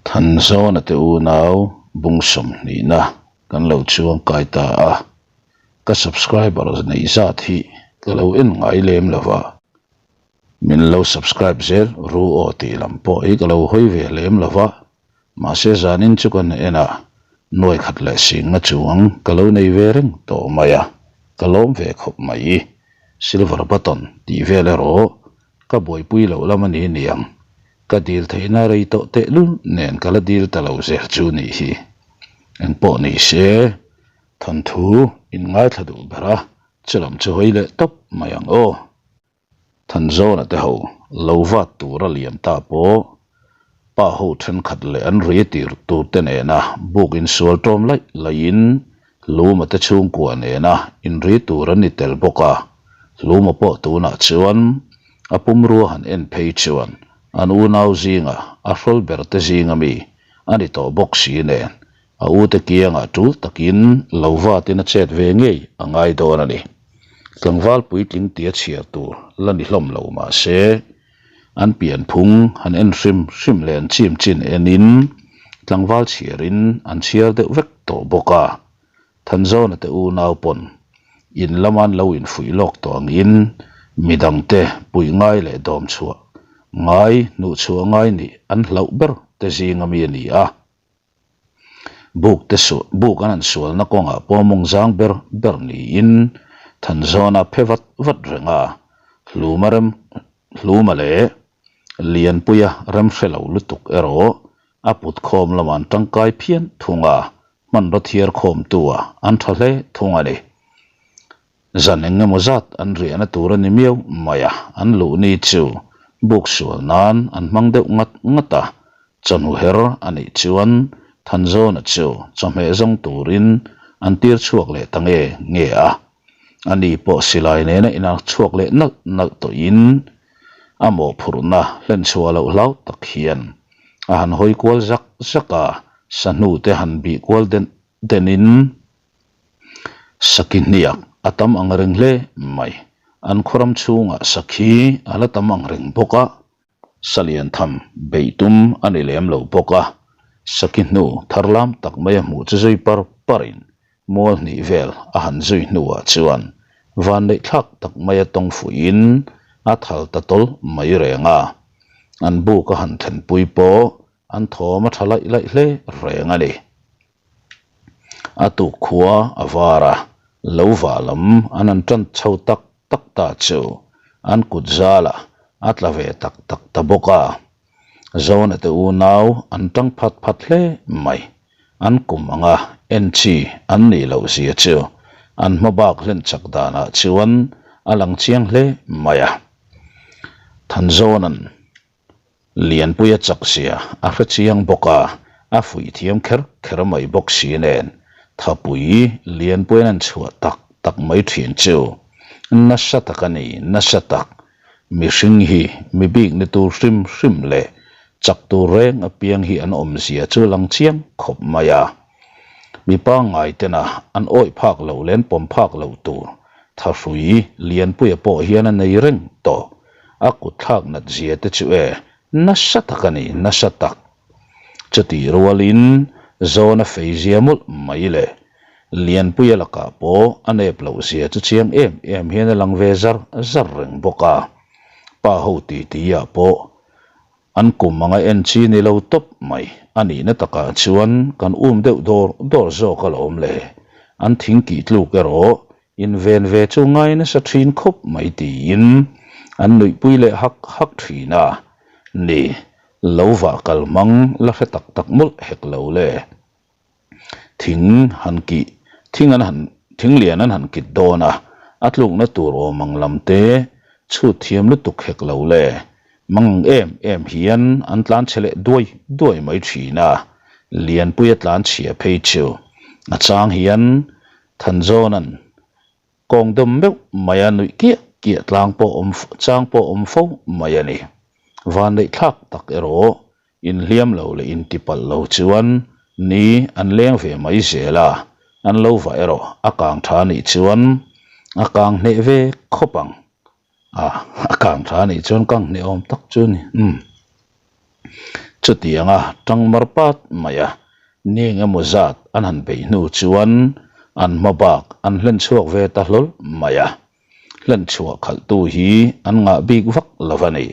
Thanzawna te unau bung sawmhnihna kan lo chuang kai ta a, ka subscriber neih zat hi ka lo en ngai lem lo va, min lo subscribe zel ru aw tih lam pawh hi ka lo hawi ve lem lo va, mahse zanin chu kan en a, nuai khat leh singna chuang ka lo nei ve reng tawh mai a, ka lawm ve khawp mai. Silver button tih vel erawh ka buaipui loh lam a ni niang. Ka dil theihna rei tawh tehlul nen ka la dil ta lo zel chu nih hi. Engpawh ni se, thawnthu in ngaithla duh ber a, chulam chu hawi leh tawp mai ang aw. Thanzawna te ho lo vat tur a liam ta pawh pa ho thenkhat leh an ri tir tur te nena buk insual tawm laih laihin Luma te chhungkua nena inri tur an ni tel bawk a, Luma pawh tunah chuan a pumrua han en phei chuan an unau zinga a hrawl ber te zinga mi a ni tawh bawk si nen a ute kiangah tul takin lo vatin a chet ve ngei a ngai dawn a ni. Tlangval puitling tia chhiar tur la ni hlawm lo mah se, an pianphung han en hrim hrim leh an chim chin enin tlangval chhiarin an chhiar deuh vek tawh bawk a. Thanzawna te unau pawn in lama an lo infuih lawk tawh angin midangte puih ngai leh dawm chhuah ngai, hnuhchhuah ngai nih an hlauh ber te zinga mi a ni a. Buk te suh buk an han sualna kawngah pawh mawng zang ber ber niin Thanzawna phe vat vat reng a, Hluma rem Hluma leh Lianpuia rem hre lo lutuk erawh a put khawm lamah an tangkai phian thung a, hmanraw thiar khawmtu ah an tha hle thung a ni. Zan eng emaw zat an riahna tur a ni miau mai a, an luh ni chu buk sual nan an hmang deuh ngat ngat a, chawhnu her a nih chuan Thanzawna chu chawhmeh zawng turin an tir chhuak leh ta nge nge a, ani pawh silai nena inang chhuak leh nalh nalh tawhin a mawhphurhna hlen chhuah loh hlau tak hian a han hawi kual zak zak a, sahnu te han bih kual den denin Sakhi hniak a tam ang reng hle mai. An khawram chhungah sakhi a la tam ang reng bawk a, salian tham beih tum a ni lem lo bawk a. Sakhi hnu thar lam tak mai a hmuh chu zui par parin mual hnih vel a han zui hnuah chuan vanneih thlak tak mai a tawng fuihin a thal ta tawl mai reng a. An buk a han thlenpui pawh an thawm a tha laih laih hle reng a ni. A tuk khua a var a, lo vah lam an han tan chho tak tak ta chu an kut zalah a tla ve tak tak ta bawk a. Zona te unau an tang phat phat hle mai. An kum anga en chi an nih loh zia chu an hma bak hlen chak danah chuan a lang chiang hle mai a. Thanzawna'n Lianpuia chak zia a hre chiang bawk a, a fuih thiam kher kher mai bawk si nen, Thapui Lianpuia'n an chhuah tak tak mai thin chu nasa tak a ni, nasa tak. Mihring hi mi bik ni tur hrim hrim leh chak tur reng apiang hi an awm zia chu lang chiang khawp mai a. Mi pangngai tena an awih phak loh leh an pawm phak loh tur Thahrui Lianpuia pawh hian a nei reng tawh. A kut thlak nat zia te chu e, nasa tak a ni, nasa tak. Chutih rualin Zawna fei zia mawlh mai le. Lianpuia lakah pawh a nep loh zia chu chiang em em hian a lang ve zar zar reng bawk a. Pa ho titi ah pawh an kum anga en chi ni lo tawp mai a nihna takah chuan kan um deuh dawr dawr zawk alawm le. An thing kih tluk erawh Inven ve chu ngai nasa thin khawp mai tiin an nuihpui leh hak hak thin a, Ni, lo vah kal hmang la hre tak tak mawlh hek lo le. Thing han kih, thing an han, thing lian an han kit dawn a, a tlukna tur awm ang lam te chhut thiam lutuk hek lo le. Mang ang em em hian an tlan chhe leh duai duai mai thin a, Lianpuia tlan chhia phei chu a chang hian Thanzawna'n kawng dawm meuh mai a nuih kiah kiah tlang pawh awm chang pawh awm fo mai a ni. Vanneih thlak tak erawh inhliam lo leh intipalh lo chuan ni an leng ve mai zel a, an lo vah erawh a kang tha nih chuan a kang hneh ve khawp ang. A, a kang tha nih chuan kang hneh awm tak chu a ni. Umm. Chutianga tang mar pat mai a, ni engemaw zat an han beih hnu chuan an hma bak an hlen chhuak ve ta hlawl mai a. Hlen chhuah khalhtu hi an ngah bik vak lo a ni.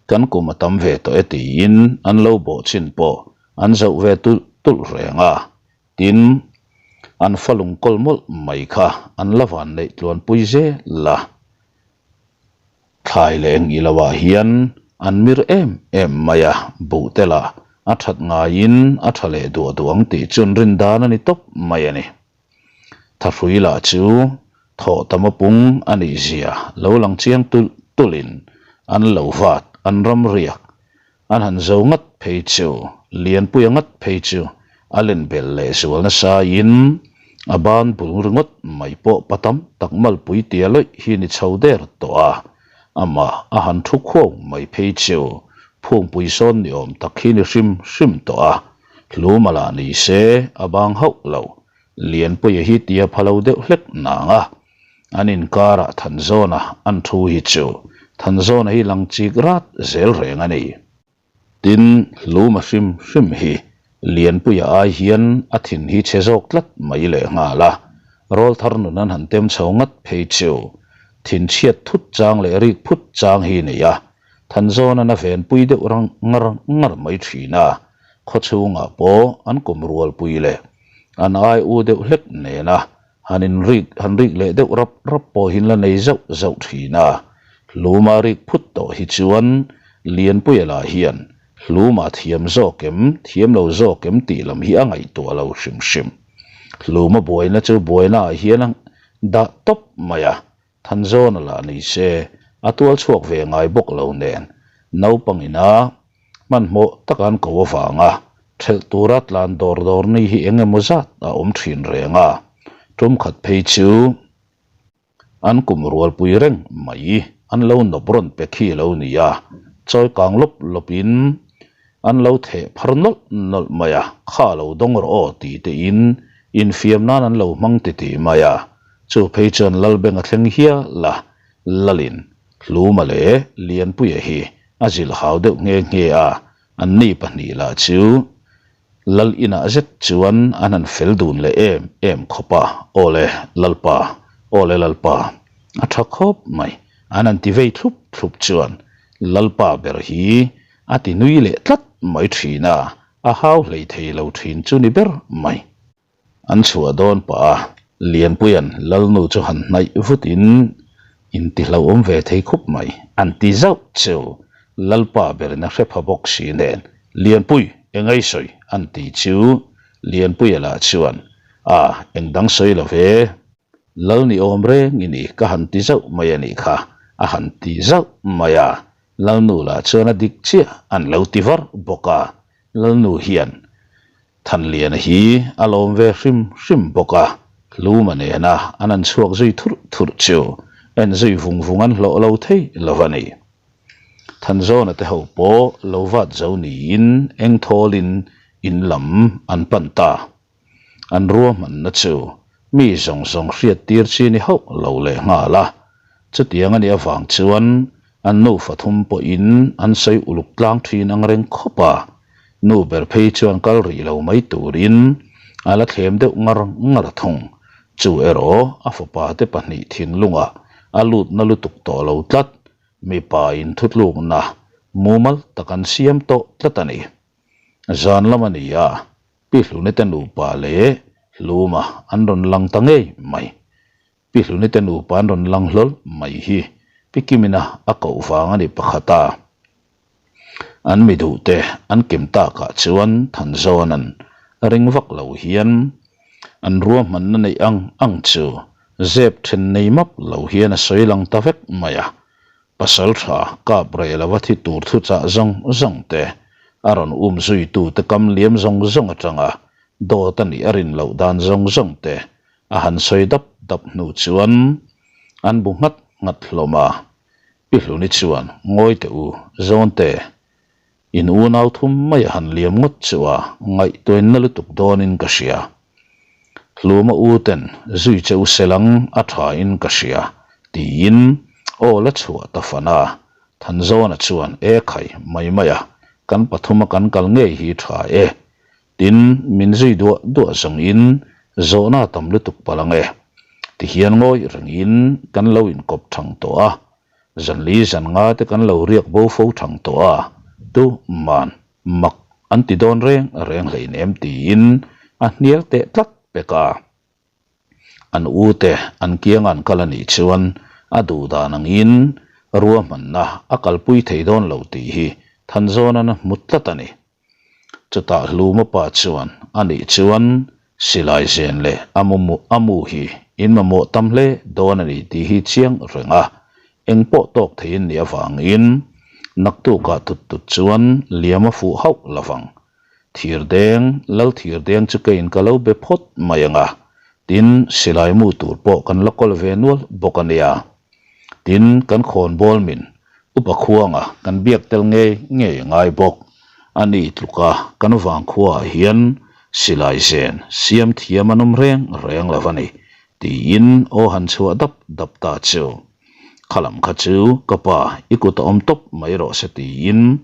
Kan kum a tam ve tawh e tiin an lo bawh chin pawh an zoh ve tulh tulh reng a. Tin, an fa lungkawl mawlh mai kha an la van neih tluanpui zel a. Thlai leh eng ilo ah hian an mir em em mai a, buh te lah a that ngaiin a tha leh duah duh ang tih chu an rin dan a ni tawp mai a ni. Thahrui lah chu thawh tam a pung a nih zia lo lang chiang tulh tulhin an lo vat an ram riak An han zo ngat phei chu, Lianpuia ngat phei chu a len belh leh zual nasaiin a ban bul ringawt mai pawh pa tam tak malpui tia lawih hi ni chho der tawh a, amah a han thu khuau mai phei chu phungpui sawn ni awm tak hi ni hrim hrim tawh a, hluma lah ni se a bang hauh lo, Lianpuia hi tia pha lo deuh hlek nang a. An inkarah Thanzawna an thu hi chu Thanzawna hi lang chik rat zel reng a ni. Tin, Hluma hrim hrim hi Lianpuia ai hian a thin hi chhe zawk tlat mai leh nghal a, rawlthar nun an han tem chho ngat phei chu thin chhiat thut chang leh rik phut chang hi nei a, Thanzawna'n a venpui deuh rang ngar ngar mai thin a, khawchhungah pawh an kum rualpui leh an ai u deuh hlek nena Han in rik han rik leh deuh rap rap pawhin la nei zauh zauh thin a, Hluma rik phut tawh hi chuan Lianpuia lah hian Hluma thiam zawk em, thiam lo zawk em tih lam hi a ngaihtuah lo hrim hrim. Hluma buaina chu buaina ah hian a dah tawp mai a, Thanzawna lah ni se a tual chhuak ve ngai bawk lo nen naupang ina hmanhmawh taka an ko avanga thelh tura tlan dawr dawr ni hi eng emaw zat a awm thin reng a, tum khat phei chu an kum rualpui reng mai an lo nawp rawn pe khi lo ni a, chawi kang lawp lawpin an lo theh phar nawlh nawlh mai a, kha lo dawng rawh aw ti tein infiam nan an lo hmang titih mai a, chu phei chuan Lalbenga thleng hial a, Lalin Hluma leh Lianpuia hi a zilh hau deuh nghe nghe a, anni pahnih lah chu Lal inah zet chuan an han fel dun leh em em khawp a, Aw le Lalpa, aw le Lalpa, a tha khawp mai, an han ti vei thlup thlup chuan Lalpa ber hi a ti nui leh tlat mai thin a, a hau hlei thei lo thin chu ni ber mai. An chhuah dawn pah a, Lianpuia'n Lalnu chu han hnaih vutin inti hlauhawm ve thei khup mai. An ti zauh chu Lalpa berin a hre pha bawk si nen, Lianpui, eng ei sawi? an ti chu Lianpuia lah chuan, A, eng dang sawi lo ve. Lal ni awm reng i ni ka han ti zauh mai a nih kha, a han ti zauh mai a. Lalnu lah chuan a dik chiah an lo ti var bawk a. Lalnu hian Thanliana hi a lawm ve hrim hrim bawk a, Hluma nena an han chhuak zui thurh thurh chu en zui vung vung an hlawh lo thei lo a ni. Thanzawna te ho pawh lo vat zo niin eng thawlin in lam an pan ta. An ruahmanna chu mi zawng zawng hriat tir chi ni hauh lo leh nghal a, chutiang a nih avang chuan an nufa thum pawhin an sawi uluk tlang thin ang reng khawp a, nu ber phei chuan kal rih lo mai turin a la thlem deuh ngar ngar thung. Chu erawh a fapa te pahnih thinlungah a lutna lutuk tawh lo tlat, mipa inthutlukna mumal tak an siam tawh tlat a ni. Zan lam a ni a, Pi Hlunite nupa leh Hluma an rawn lang ta ngei mai. Pi Hlunite nupa an rawn lang hlawl mai hi Pi Kimina a koh vang a ni pakhat a. An mi duhte an kim takah chuan Thanzawna'n ring vak lo hian an ruahmanna neih ang ang chu zep then nei map lo hian a sawi lang ta vek mai a. Pasal tha kap reh lova thi tur thuchah zawng zawng te, a rawn um zuitute kam liam zawng zawng atanga dawt a nih a rin loh dan zawng zawng te a han sawi dap dap hnu chuan an bu nghat nghat hlawm a. Pi Hluni chuan, Ngawi teh u, Zawnte, In unau thum mai a han liam ngawt chu a ngaihtuainna lutuk dawnin ka hria. Hluma u ten zui che u selang a tha in ka hria, tiin aw la chhuah ta fan a. Thanzawna chuan e khai mai mai a. Kan pathuma kan kal ngei hi tha e. Tin, min zui duah duah zawngin zawhna tam lutuk palh ang e. Tihian ngawi rengin kan lo inkawp thang tawh a. Zanli zan nga te kan lo riak bo fo thang tawh a, tu man mak an ti dawn reng reng hleinem tiin a hnial teh tlat pek a. An u te an kiang an kal a nih chuan a duh dan angin ruahmanna a kalpui thei dawn lo tih hi Thanzawnan a hmu tlat a ni. Chutah Hluma pa chuan a nih chuan silai zen leh a mu a mu hi in mamawh tam hle dawn a ni tih hi chiang reng a, eng pawh tawk theiin nih avangin naktukah tut tut chuan liam a fuh hauh lovang. Thirdeng, Lal Thirdeng chu keiin ka lo be phawt mai ang a, tin, silai mu tur pawh kan la kawl ve nual bawk a nia. Tin, kan khawnbawl min Upa Khuanga kan biak tel ngei ngei a ngai bawk. A ni tluka kan vangkhuaah hian silai zen siam thiam an awm reng reng lo a ni, tiin aw han chhuah dap dap ta chu. Khalam kha chu ka pa i kut a awm tawp mai rawh se tiin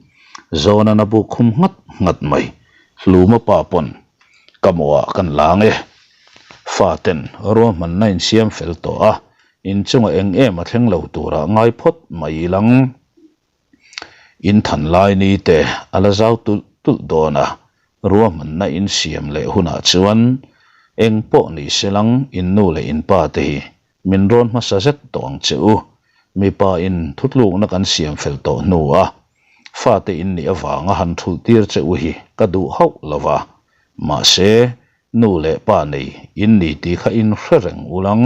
Zawnan a buk khum nghat nghat mai. Hluma pa pawn ka mawhah kan lang e. Faten ruahmanna insiam fel tawh a, inchunga eng em a thleng lo turah ngai phawt mai ilang. In than lai ni te a la zau tulh tulh dawn a, ruahmanna insiam leh hunah chuan eng pawh ni se lang in nu leh in pa te hi Min rawn hmasa zet tawh ang che u. Mipa in thutlukna kan siam fel tawh hnu a, fate in nih avanga han thulh tir che u hi ka duh hauh lo va. Mahse, nu leh pa nei in ni tih kha in hre reng ulang.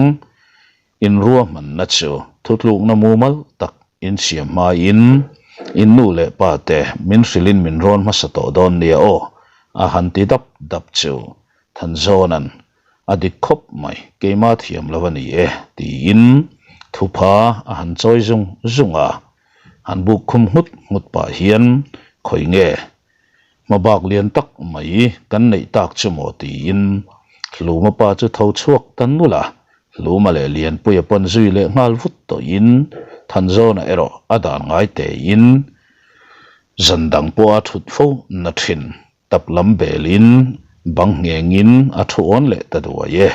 In ruahmanna chu thutlukna mumal tak in siam hmain in nu leh pa te min hrilhin min rawn hmasa tawh dawn nia aw, a han ti dap dap chu Thanzawna'n A dik khawp mai, keimah thiam lo a ni e, tiin thupha a han chawi zung zung a. Han buk khum nghut nghut pah hian, Khawi nge? Hmabak lian tak mai kan neih tak chu maw? tiin Hluma pa chu tho chhuak ta nulh a. Hluma leh Lianpuia pawn zui leh nghal vut tawhin Thanzawna erawh a dan ngai tein zan dang pawha thut fo na thin. Tap lam belin bang nghengin a thu awn leh ta duai e.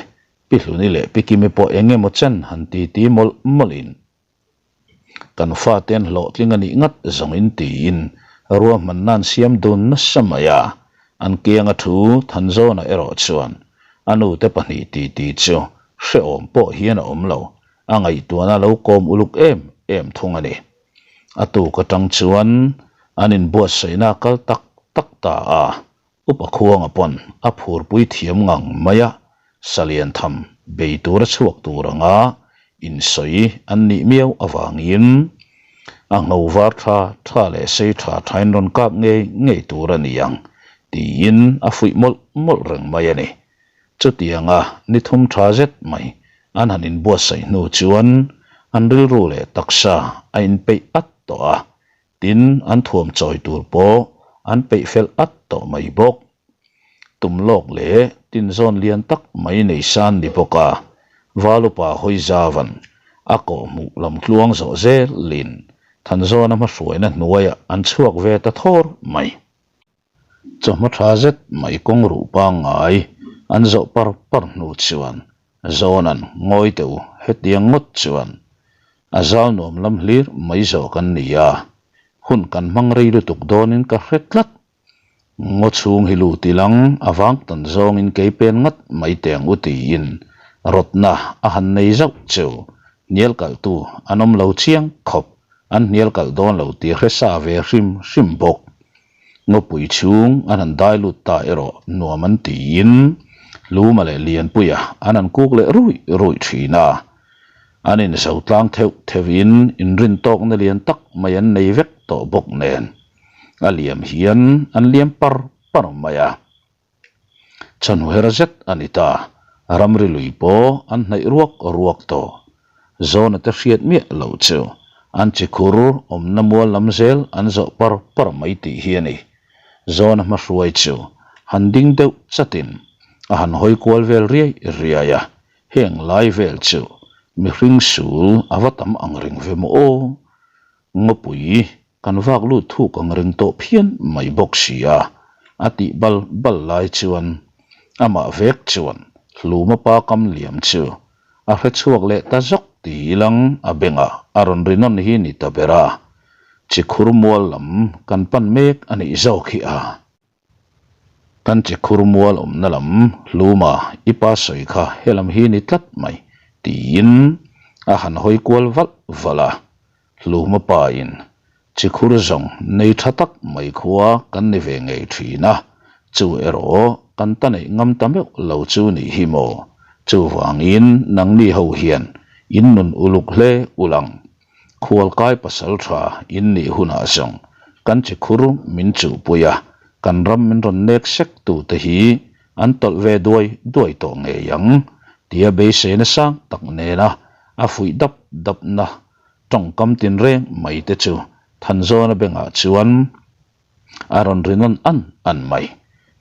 Pi Hluni leh Pi Kimi pawh eng emaw chen han ti ti mawlh mawlhin kan fate an hlawhtling a nih ngat zawngin tiin ruahmanna an siam dun nasa mai a. An kianga thu Thanzawna erawh chuan a nute pahnih ti ti chu hrehawm pawh hian a awm lo, a ngaihtuahna a lo kawm uluk em em thung a ni. A tuk atang chuan an inbuatsaihna a kal tak tak ta a, Upa Khuanga pawn a phurpui thiam ngang mai a, Salian tham bei tura chhuak tur anga insawi an nih miau avangin a ngho var tha tha leh sei tha thain rawn kap ngei ngei tur a ni ang tiin a fuih mawlh mawlh reng mai a ni. Chutianga ni thum tha zet mai an han inbuatsaih hnu chuan an rilru leh taksa a inpeih at tawh a, tin an thuam chawi tur pawh an peih fel at tawh mai bawk. Tum lawk leh tinzawn lian tak mai nei san ni bawk a, Valupa hawi zauvan a kawhhmuh lam tluang zawh zelin Thanzawna hmahruaina hnuaiah an chhuak ve ta thawr mai. Chawhma tha zet mai kawng ruh pangngai an zawh par par hnu chuan Zawnan ngawi teh u hetiang ngawt chuan a zal nuam lam hlir mai zawh kan ni a, hun kan hmang rei lutuk dawnin ka hre tlat. Ngaw chhung hi lut ilang a vang tan zawngin kei pen ngat mai teh ang u tiin rawtna a han nei zauh chu hnial kalhtu an awm lo chiang khawp, an hnial kalh dawn lo tih hre sa ve hrim hrim bawk. Ngawpui chhung an han dai lut ta erawh nuam an tiin Luma leh Lianpuia an han kuk leh ruih ruih thin a. An inzo tlang theuh theuhin inrin tawkna lian tak mai an nei vek tawh bawk nen a liam hian an liam par par mai a. Chawhnu her zet a ni ta. Ramri lui pawh an hnaih ruak ruak tawh. Zawna te hriat miah loh chu an chi khur awmna mual lam zel an zawh par par mai tih hi a ni. Zawna hmahruai chu han ding deuh chatin a han hawi kual vel riai riai a, heng lai vel chu mihring sul a va tam ang reng ve maw aw? Ngawpui. Kan vak lut thuk ang reng tawh phian mai bawk si a, a tih bal bal lai chuan amah vek chuan Hluma pa kam liam chu a hre chhuak leh ta zawk ti ilang a bengah a rawn ri nawn hi ni ta ber a, Chikhur mual lam kan pan mek a nih zawk hi a. Kan chikhur mual awmna lam Hluma i pa sawi kha helam hi ni tlat mai tiin a han hawi kual valh valh a. Hluma pain chikhur zawng nei tha tak mai khua kan ni ve ngei thin a, chu erawh kan ta neih ngam ta meuh lo chu nih hi maw? Chuvangin nangni ho hian in nun uluk hle ulang. Khualkai pasal tha in nih hunah zawng kan chikhur min chuhpui a, kan ram min rawn nek sek tute hi an tawlh ve duai duai tawh ngei ang tia beiseina sang tak nena a fuih dap dapna tawngkam tinreng mai te chu Thanzawna bengah chuan a rawn ri nawn an an mai.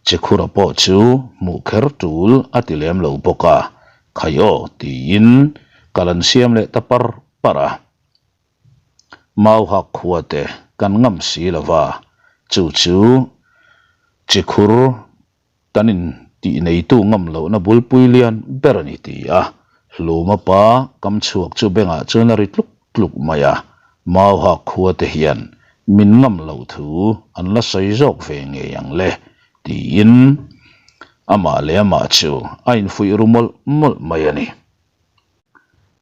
Chikhura pawh chu hmuh kher tul a ti lem lo bawk a, Khai aw tiin kal an siam leh ta par par a. Mauhak khua te kan ngam si lo va, chu chu Chikhur Kan in tih neitu ngam lohna bulpui lian ber a ni ti a, Hluma pa kam chhuak chu bengah chuan a ri tluk tluk mai a, Mauhak khua te hian min ngam loh thu an la sawi zawk ve ngei ang le tiin amah leh amah chu a infuih ru mawlh mawlh mai a ni.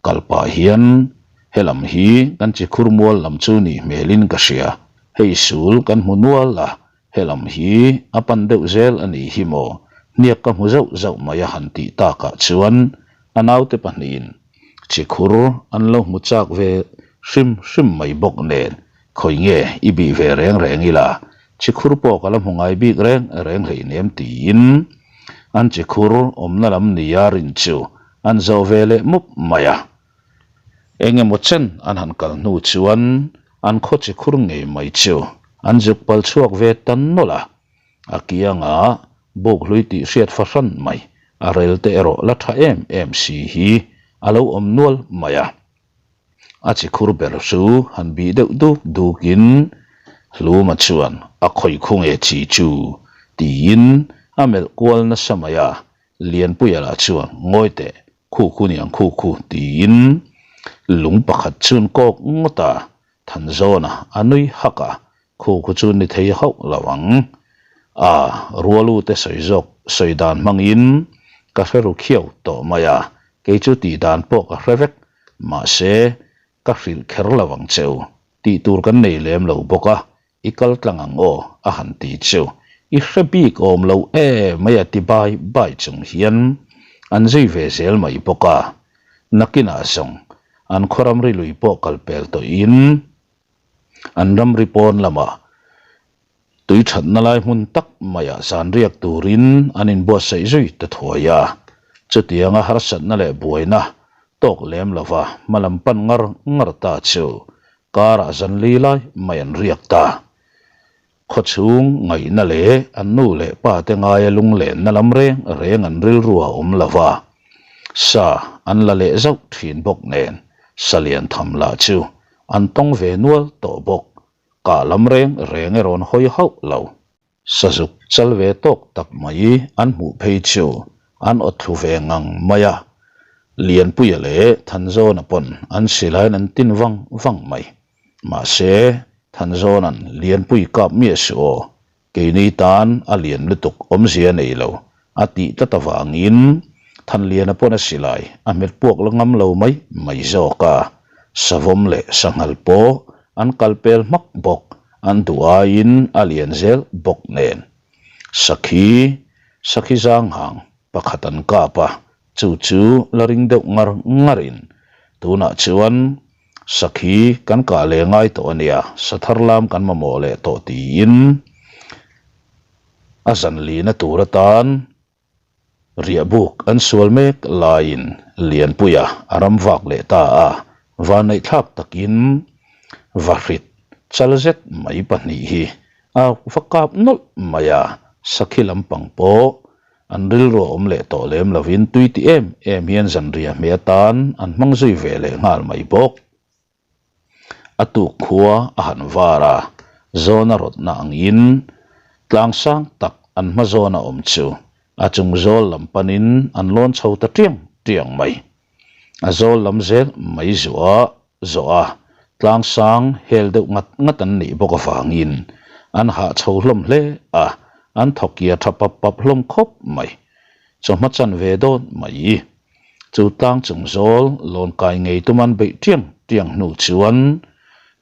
Kal pah hian helam hi kan chikhur mual lam chu nih hmelin ka hria, hei sul kan hmu nual a, Helam hi a pan deuh zel a nih hi maw? Hniak ka hmu zauh zauh mai a han tih takah chuan a naute pahnihin chikhur an lo hmu chak ve hrim hrim mai bawk nen khawi nge i bih ve reng reng ila chikhur pawh ka la hmu ngai bik reng reng hleinem tiin an chikhur awmna lam nia rin chu an zawh ve leh mup mai a. Eng emaw chen an han kal hnu chuan an khaw chi khur ngei mai chu an zuk pal chhuak ve ta nawlh a, a kiangah buk hlui tih hriat fahran mai, a rel te erawh la tha em em si hi a lo awm nual mai a. A chi khur ber chu han bih deuh duk dukin Hluma chuan a khawi khung e chi chu tiin a melh kual nasa mai a, Lianpuia lah chuan ngawi teh Khu khu niang khu khu tiin lung pakhat chuan kawk ngawt a, Thanzawna a nui hak a, khu khu chu ni thei hauh lo ang. A, rualu te sawi zawk sawi dan hmangin ka hre ru khiau tawh mai a, kei chu tih dan pawh ka hre vek, mahse ka hrilh kher lo ang cheu, tih tur kan nei lem lo bawk a, I kal tlang ang aw, a han ti chu. I hre bik awm lo e mai a ti bai bai chung hian an zui ve zel mai bawk a. Nakinah zawng an khaw ramri lui pawh kal pel tawhin an ramri pawn lamah tui thatna lai hmun tak maiah zan riak turin an inbuatsaih zui ta thuai a. Chutianga harsatna leh buaina tawk lem lova hmalam pan ngar ngar ta chu Karah zan li lai mai an riak ta. Khawchhung ngaihna leh an nu leh pa te ngaia lunglenna lam reng reng an rilru a awm lo va, sa an la leh zauh thin bawk nen sa lian tham lah chu an tawng ve nual tawh bawk, kah lam reng reng erawh an hawi hauh lo. Sazuk chal ve tawk tak mai an hmuh phei chu an awt thlu ve ngang mai a, Lianpuia leh Thanzawna pawn an silaiin an tin vang vang mai. Mahse, Thanzawna'n Lianpui kap miah suh aw, keini tan a lian lutuk awmzia nei lo a tih tlat avangin Thanliana pawn a silai a hmet puak la ngam lo mai mai zawk a, Savawm leh Sanghal pawh an kal pel hmak bawk. An duh aiin a lian zel bawk nen. Sakhi, sakhi zanghang pakhat an kap a, chu chu la ring deuh ngar ngarin tunah chuan sakhi kan kah leh ngai tawh a nia, sathar lam kan mamawh leh tawh tiin a zanlina tur atan Riahbuk an sual mek laiin Lianpuia a ram vak leh ta a, vanneihthlak takin vahrit chal zet mai pahnih hi a va kap nawlh mai a, sakhi lampang pawh an rilru a awm leh tawh lem lovin tui ti em em hian zanriah hmeh atan an hmang zui ve leh nghal mai bawk. A tuk khua a han var a, zawna rawtna angin tlang sang tak an hma zawna awm chu a chung zawl lam panin an lawn chho ta tiang tiang mai. A zawl lam zel mai zuah zawh a, tlang sang hel deuh ngat ngat an nih bawk avangin an hah chho hlawm hle a, an thawkia tha pap pap hlawm khawp mai. Chawhma chan ve dawn mai. Chu tlang chung zawl lawn kai ngei tum an beih tiang tiang hnu chuan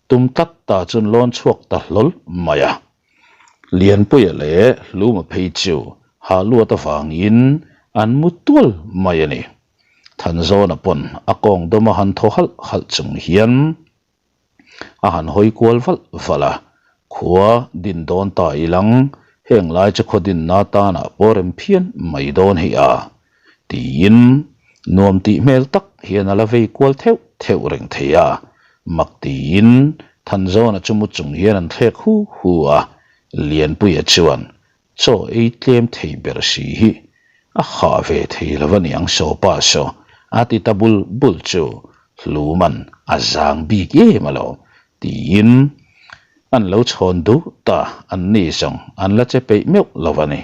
tum tlat ta chuan lawn chhuak ta hlawl mai a. Lianpuia leh Hluma phei chu hah luat avangin an mu tual mai a ni. Thanzawna pawn a kawng dawma han thaw halh halh chung hian A han hawi kual valh valh a, khua din dawn ta ilang, heng lai chu khaw dinna tanah pawh rem phian mai dawn hi a, tiin nuam tih hmel tak hian a la vei kual theuh theuh reng thei a, mak tiin Thanzawna chu mu chung hian an thlek hu hu a, Lianpuia chuan Chaw ei tlem thei ber si hi a hah ve thei lo a niang saw pa saw a ti ta bul bul chu Hluman a zang bik em a lo tiin an lo chhawn duh ta an ni zawng an la che peih meuh lo a ni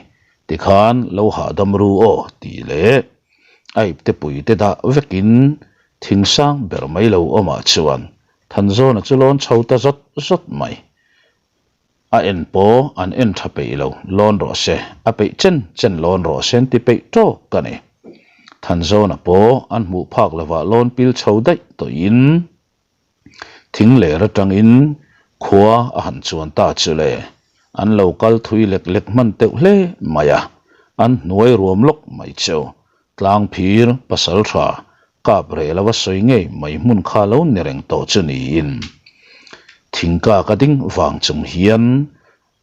tikhan lo hahdam ru aw tih leh a ipte pui te dah vekin thing sang ber mai lo awmah chuan Thanzawna chu lawn chho ta zawt zawt mai. A en pawh an en tha peih lo, lawn rawh se, a peih chen chen lawn rawh se an ti peih tawk a ni. Thanzawna pawh an hmuh phak lovah lawn pil chho daih tawhin thing ler atangin khua a han chuan ta chu le, an lo kal thui lek lek hman teuh hle mai a, an hnuai ruam lawk mai chu. Tlangphir pasal tha kap reh lo a sawi ngei mai hmun kha lo ni reng tawh chu niin thingkak a ding vang chung hian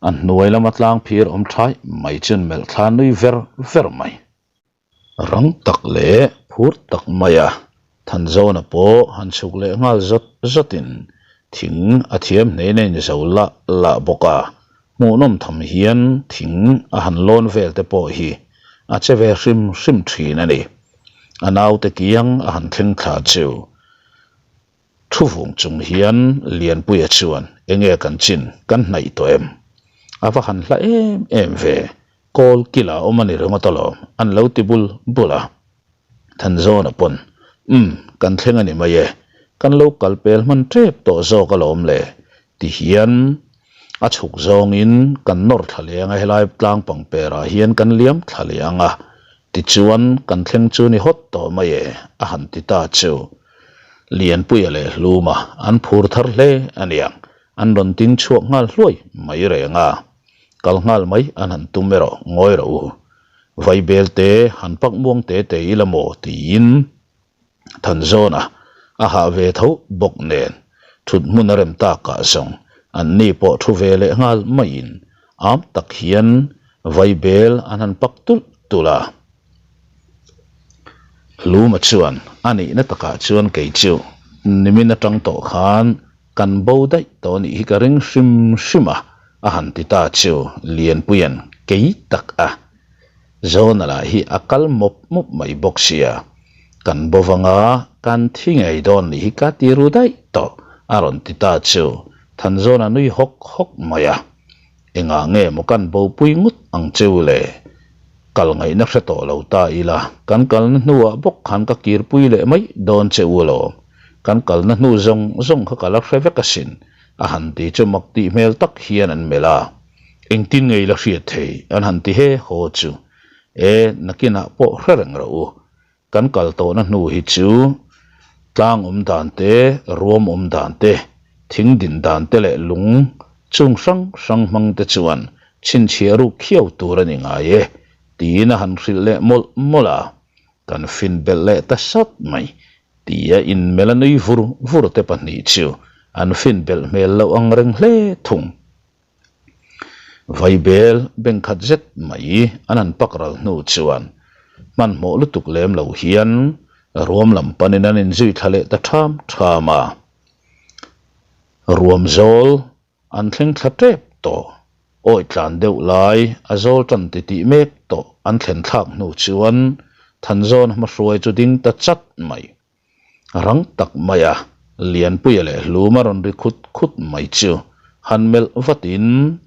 a hnuai lama tlangphir awm thaih mai chuan melh thla nui ver ver mai. Rang tak leh phur tak mai a Thanzawna pawh han chhuk leh nghal zawt zawtin thing a thiam hnein a inzo lah lah bawk a, Hmuhnawm tham hian thing a han lawn vel te pawh hi a che ve hrim hrim thin a ni. A naute kiang a han thleng thla chu thu vung chung hian Lianpuia chuan enge kan chin kan hnaih tawh em? A va han hla em em ve, kawl kila awm a ni ringawt alawm an lo ti bul bul a. Thanzawna pawn, Umm, kan thleng a ni mai e, kan lo kal pel hman tep tawh zawk alawm le, ti hian a chhuk zawngin kan nawr thla leng a, helai tlang pangperah hian kan liam thla leng a, tichuan kan thleng chu ni hawt tawh mai e, a han ti ta chu. Lianpuia leh Hluma an phur thar hle a niang, an rawn ding chhuak nghal hluai mai reng a, kal nghal mai an han tum erawh ngawi rawh u. Vaibel te han pak muang te te ila maw tiin Thanzawna a hah ve tho bawk nen thut hmun a rem takah zawng an ni pawh thu ve leh nghal maiin am tak hian vaibel an han pak tulh tulh a. Hluma chuan a nihna takah chuan kei chu nimin atang tawh khan Kan bo daih tawh nih hi ka ring hrim hrim a, a han ti ta chu Lianpuia'n kei tak a. Zawna lah hi a kal mawp mawp mai bawk sia, kan bo vanga kan thi ngei dawn nih hi ka ti ru daih tawh, a rawn ti ta chu Thanzawna nui hawk hawk mai a. Engah nge maw kan bopui ngut ang cheu le? Kal ngaihna hre tawh lo ta ila, kan kalna hnuah bawk khan ka kirpui leh mai dawn che u alawm. Kan kalna hnu zawng zawng kha ka la hre vek asin, a han ti chu mak tih hmel tak hian an melh a. Engtin nge i la hriat thei? an han ti he haw chu. E, nakinah pawh hre reng rawh u. Kan kal tawhna hnu hi chu tlang awm dan te, ruam awm dan te, thing din dan te leh lung chung hrang hrang hmang te chuan chhinchhiah ruk khiau tur a ni ngai e, tiin a han hrilh leh mawlh mawlh a. Kan fin belh leh ta sat mai, tia inmelh a nui vur vur te pahnih chu an fin belh hmel loh ang reng hle thung. Vaibel bengkhat zet mai an han pak ral hnu chuan hmanhmawh lutuk lem lo hian ruam lam panin an inzui thla leh ta ṭham ṭham a. Ruam zawl an thleng thla ṭep tawh, awi tlan deuh lai a zawl ṭan titih mek tawh an thlen thlak hnu chuan Thanzawn hmahruai chu ding ta chat mai. Rang tak mai a. Lianpuia leh Hluma rawn ri khut khut mai chu han melh vatin,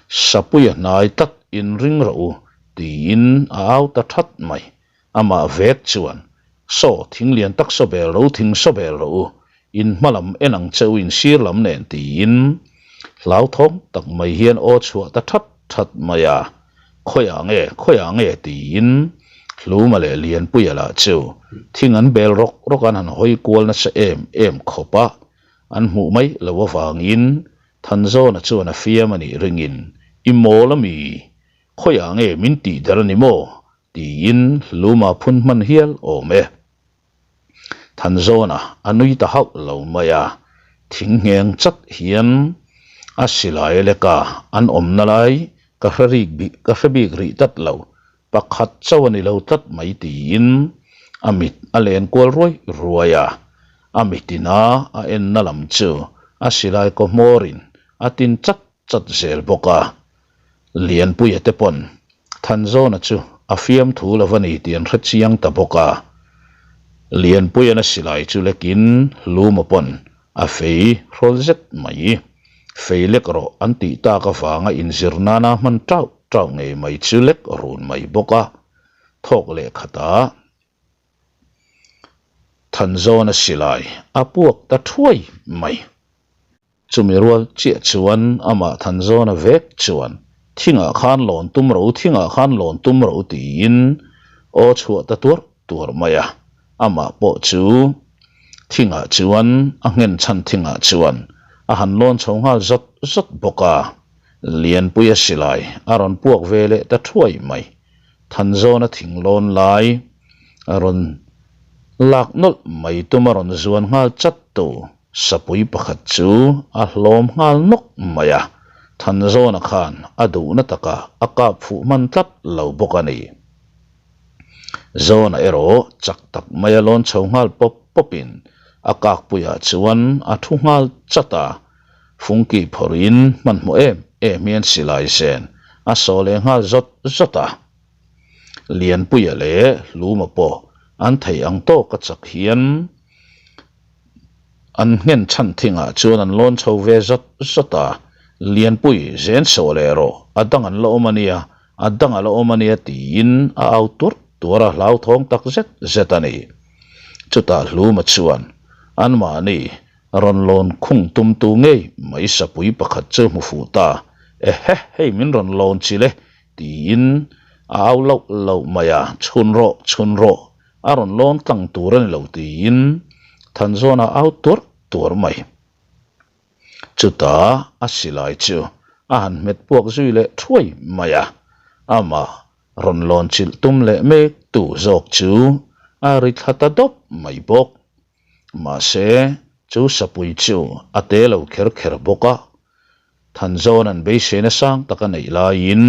Sapuia hnai tlat inring rawh u, tiin a au ta that mai. Amah vek chuan, Saw, thing lian tak saw bel ro, thing saw bel rawh u, in hma lam en ang che u in sir lam nen tiin hlauthawng tak mai hian aw chhuah ta that that mai a, Khawiah nge, khawiah nge tiin Hluma leh Lianpuia lah chu thing an bel rawk rawk an han hawi kual nasa em em khawp a, an hmuh mai loh avangin Thanzawna chuan a fiam a nih ringin, I mawl ami? Khawiah nge min tih der a ni maw? Tiin Hluma phun hman hial awm e. Thanzawna a nui ta hauh lo mai a, thing ngheng chat hian a silai leka an awmna lai ka hre rik bik ka hre bik rih tlat lo, pakhat chauh a ni lo tlat mai tiin a mit a len kual ruai ruai a, a mitina a enna lam chu a silai kaw hmawrin a tin chat chat zel bawk a. Lianpuia te pawn Thanzawna chu a fiamthu lo va ni tih an hre chiang ta bawk a. Lianpuia'n a silai chu lekin Luma pawn a fei hrawl zet mai. Fei lek rawh an tih tak avanga inzir nana hman tauh tauh ngei mai chu lek run mai bawk a. Thawk leh khatah Thanzawna silai a puak ta thuai mai. Chumi rual chiah chuan amah Thanzawna vek chuan thingah khan lawn tum ro, thingah khan lawn tum ro tiin aw chhuah ta tuar tuar mai a. Amah pawh chu thingah chuan a nghen chhan thingah chuan a han lawn chho nghal zawt zawt bawk a. Lianpuia silai a rawn puak ve leh ta thuai mai. Thanzawna thing lawn lai a rawn lak nawlh mai tum a rawn zuan nghal chat tu. Sapui pakhat chu a hlawm nghal nawk mai a, Thanzawna khan a duhna takah a kap fuh hman tlat lo bawk a ni. Zawna erawh chak tak maia lawn chho nghal pawp pawpin a kakpuiah chuan a thu nghal chat a, Fungki phawrhin hmanhmawh em em hian silai zen a sawh leh nghal zawt zawt a. Lianpuia leh Hluma pawh an theih ang tawka chak hian An nghen chhan thingah chuan an lawn chho ve zawt zawt a, Lianpui, zen sawh leh rawh, a dang an la awm a nia, a dang a la awm a nia tiin a au tuarh tuarh a hlauthawng tak zet zet a ni. Chutah Hluma chuan anmahni rawn lawn khung tumtu ngei mai sapui pakhat chu hmu fuh ta, Ehe, hei min rawn lawn chil e tiin a au loh loh mai a, Chhun rawh, chhun rawh, A rawn lawn tlang tur a ni lo tiin Thanzawna au tuarh tuarh mai. Chutah a silai chu a han hmet puak zui leh thuai mai a, amah rawn lawn chilh tum leh mek tu zawk chu a ri thla ta dawp mai bawk. Mahse, chu sapui chu a te lo kher kher bawk a, Thanzawn an beiseina sang tak a neih laiin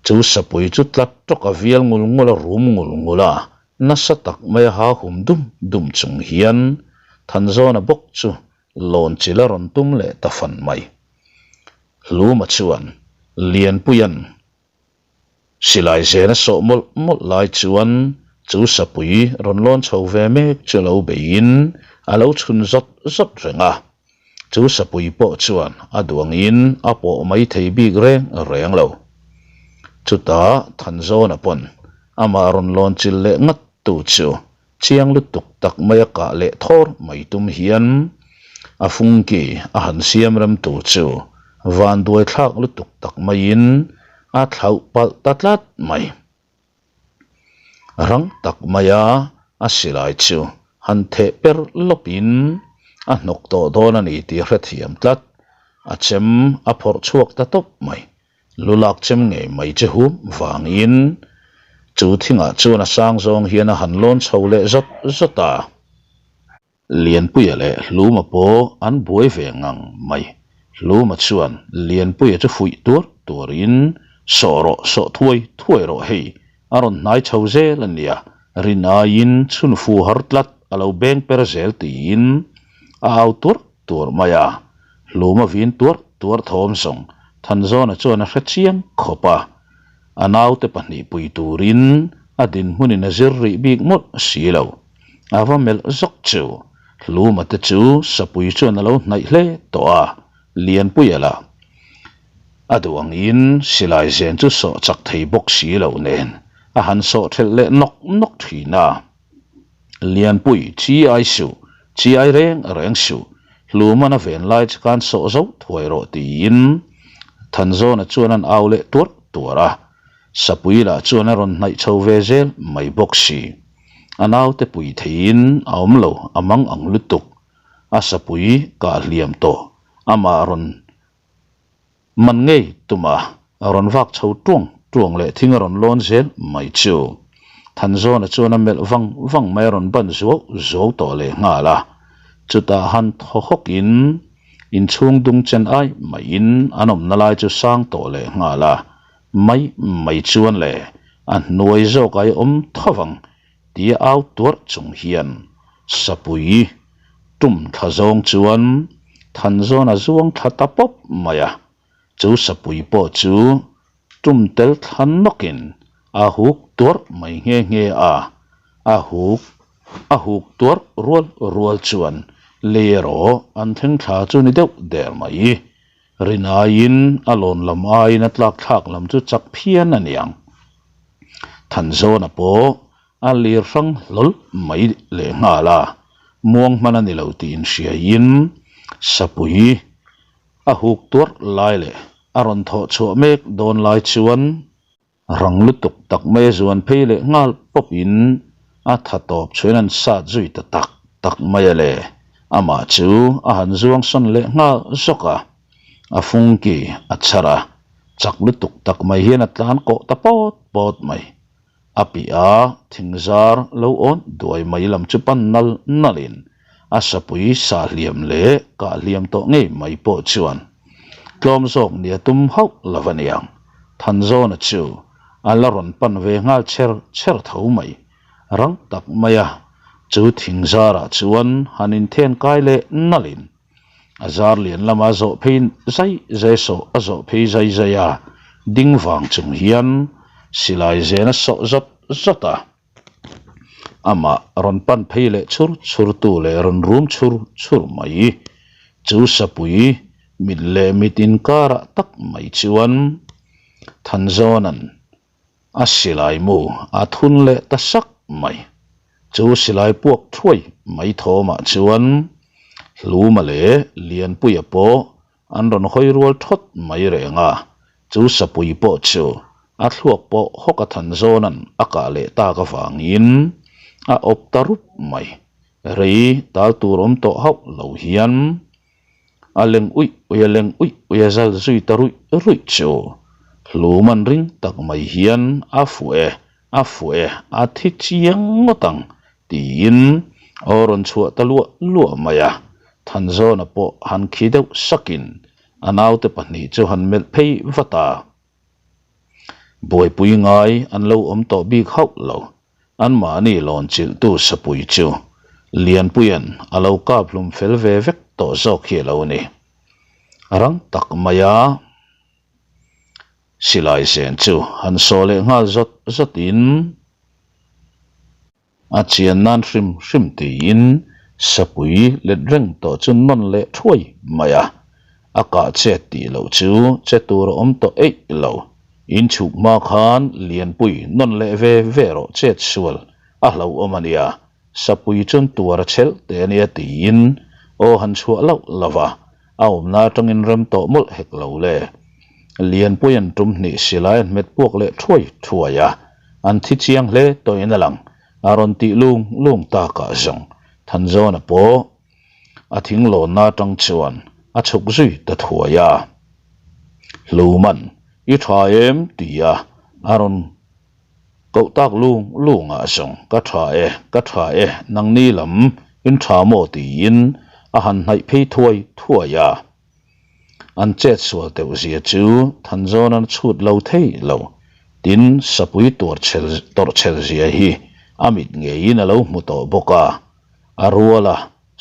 chu sapui chu tlat tawk a vial ngul ngul a rum ngul ngul a, nasa tak mai a ha hum dum dum chung hian Thanzawna bawk chu lawn chil a rawn tum leh ta fan mai. Hluma chuan Lianpuia'n Silai zena sawh mawlh mawlh lai chuan chu sapui rawn lawn chho ve mek chu lo beiin a lo chhun zawt zawt reng a. Chu sapui pawh chuan a duangin a pawh mai thei bik reng reng lo. Chutah Thanzawna pawn amah rawn lawn chil leh ngat tu chu Chiang lutuk tak maia kah leh thawr mai tum hian a fungki a han siam rem tur chu vanduai thlak lutuk tak maiin a thlauh palh ta tlat mai. Rang tak maia a silai chu han theh per lawpin a hnawk tawh dawn a ni tih hrethiam tlat, a chem a phawrh chhuak ta tawp mai. Lu lak chem ngei mai che hum vangin chu thingah chuan a sang zawng hian a han lawn chho leh zawt zawt a. Lianpuia leh Hluma pawh an buai ve ngang mai. Hluma chuan Lianpuia chu fuih tuar tuarin sawh rawh sawh thuai thuai rawh hei a rawn hnai chho zel a nia, rin aiin chhun fu har tlat a lo beng per zel tiin a au tuar tuar mai a, hlum a vin tuar tuar thawm zawng Thanzawna chuan a hre chiang khawp a, a naute pahnih pui turin a dinhmunin a zir rih bik mawlh si lo, a va melh zawk chu. Hluma te chu sapui chuan a lo hnaih hle tawh a, Lianpuia lah a duh angin silai zen chu sawh chak thei bawk si lo nen a han sawh thelh leh nawk nawk thin a. Lianpui chi ai suh, chi ai reng reng suh, Hluman a ven lai chu khan sawh zo thuai rawh tiin Thanzawna chuan an au leh tuarh tuarh a. Sapui lah chuan a rawn hnaih chho ve zel mai bawk si. A naute pui theiin a awm lo a mang ang lutuk. A sapui kah hliam tawh amah rawn man ngei tum a, a rawn vak chho tuang tuang leh thing a rawn lawn zel mai chu. Thanzawna chuan a melh vang vang mai a rawn ban zuau zuau tawh leh nghal a. Chutah han thaw hawkin inchhung dung chen ai maiin an awmna lai chu sang tawh leh nghal a. Mai mai chuan le, a hnuai zawk ai awm tho vang tia au tuarh chung hian Sapui tum thla zawng chuan Thanzawn a zuang thla ta pawp mai a, chu Sapui pawh chu tum tel thla nawkin a huk tuarh mai nghe nghe a, a huk a huk tuarh rual rual chuan lei erawh an thleng thla chu ni deuh der mai. Rin aiin a lawn lam aiin a tlak thlak lam chu chak phian a niang. Thanzawna pawh a lir hrang hlawl mai leh nghal a, muang hman a ni lo tih inhriaiin Sapui a huk tuarh lai leh a rawn thawh chhuah mek dawn lai chuan Rang lutuk tak mai a zuan phei leh nghal pawp in a tha tawp chhuin an sat zui ta tak tak mai a le. Amah chu a han zuang sawn leh nghal zawk a, a fungki a chhar a, chak lutuk tak mai hian a tlan kawh ta pawt pawt mai. A piah a thing zar lo awn duai mai lam chu pan nal nal in a sapui sa hliam leh kah hliam tawh ngei mai pawh chuan tlawm zawk nia tum hauh lo a niang. Thanzawna chu a la rawn pan ve nghal chher chher tho mai. Rang tak mai a, chu thing zarah chuan han inthen kai leh nalhin a zar lian lama zawh phei zai zai sawh a zawh phei zai zai a, ding vang chung hian silai zen a sawh zawt zawt a. Amah rawn pan phei leh chhur chhur tu leh rawn rum chhur chhur mai. Chu sapui mit leh mit inkarah tak mai chuan Thanzawna'n a silai mu a thun leh ta sak mai. Chu silai puak thuai mai thawmah chuan Hluma leh Lianpuia pawh An rawn hawi rual thawt mai reng a, chu sapui pawh chu a thluak pawh hawk a than zawnan a kah leh tak avangin a awp ta rup mai. Rei tal tur awm tawh hauh lo hian a leng uih uih a leng uih uih a zal zui ta ruih ruih chu hlum an ring tak mai hian a fuh e A fuh e, a thi chiang ngawt ang, tiin aw rawn chhuah ta luah luah mai a. Thanzawna pawh han khi deuh sakin a naute pahnih chu han melh phei vat a. Buaipui ngai an lo awm tawh bik hauh lo, anmahni lawn chilhtu sapui chu Lianpuia'n a lo kap hlum fel ve vek tawh zawk hi a lo ni. Rang tak mai a. Silai zen chu han saw leh nghal zawt zawt in a chian nan hrim hrim tiin sapui let reng tawh chu nawn leh thuai mai a, a kah chet tih loh chu che tur a awm tawh eih lo. In chhuk hma khan Lianpui nawn leh ve ve rawh chet sual a hlauhawm a nia, sapui chuan tuar a chhelh teh a nia tiin aw han chhuah loh lo va. A awmna atangin rem tawh mawlh hek lo le. Lianpui an tum hnih silai an hmet puak leh thuai thuai a, an thi chiang hle tawhin a lang. A rawn tih lung lung takah zawng Thanzawna pawh a thing lawnna atang chuan a chhuk zui ta thuai a. Hluman, I tha em? tia a rawn Koh tak lung lungah zawng ka tha e, ka tha e, nangni lam in tha maw tiin a han hnaih phei thuai thuai a. An chet sual teuh zia chu Thanzawn an chhut lo thei lo, tin sapui tuar chhel tawrh chhel zia hi a mit ngeiin a lo hmu tawh bawk a, a rual a.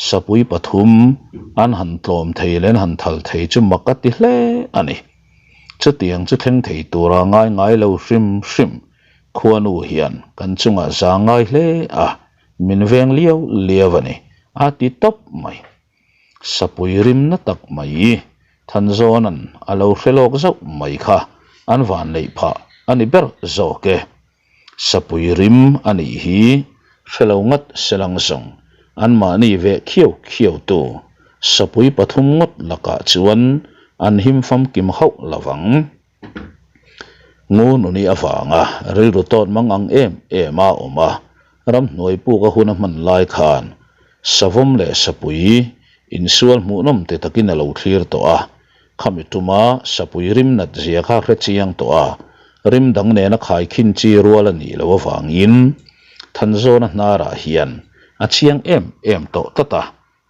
Sapui pathum an han tlawm thei leh an han thal thei chu mak a ti hle a ni. Chutiang chu thleng thei tura ngai ngai lo hrim hrim khuanu hian kan chungah za ngai hle a, min veng liau liau a ni. A ti tawp mai. Sapui rimna tak mai Thanzawna'n a lo hre lawk zauh mai kha an vanneih phah a ni ber zawk e. Sapui rim a nih hi hre lo ngat selang zawng anmahni veh khiau khiau tu sapui pathum ngawt lakah chuan an him famkim hauh lo vang. Ngununi avanga rilru tawt mang ang em em a awm a, ramhnuai puk a hun a hman lai khan savawm leh sapui insual hmuhnawm ti takin a lo thlir tawh a, khami tuma sapui rim nat zia kha hre chiang tawh a, rim dang nena khaikhin chi rual a nih loh avangin Thanzawna hnarah hian a chiang em em tawh tlat a,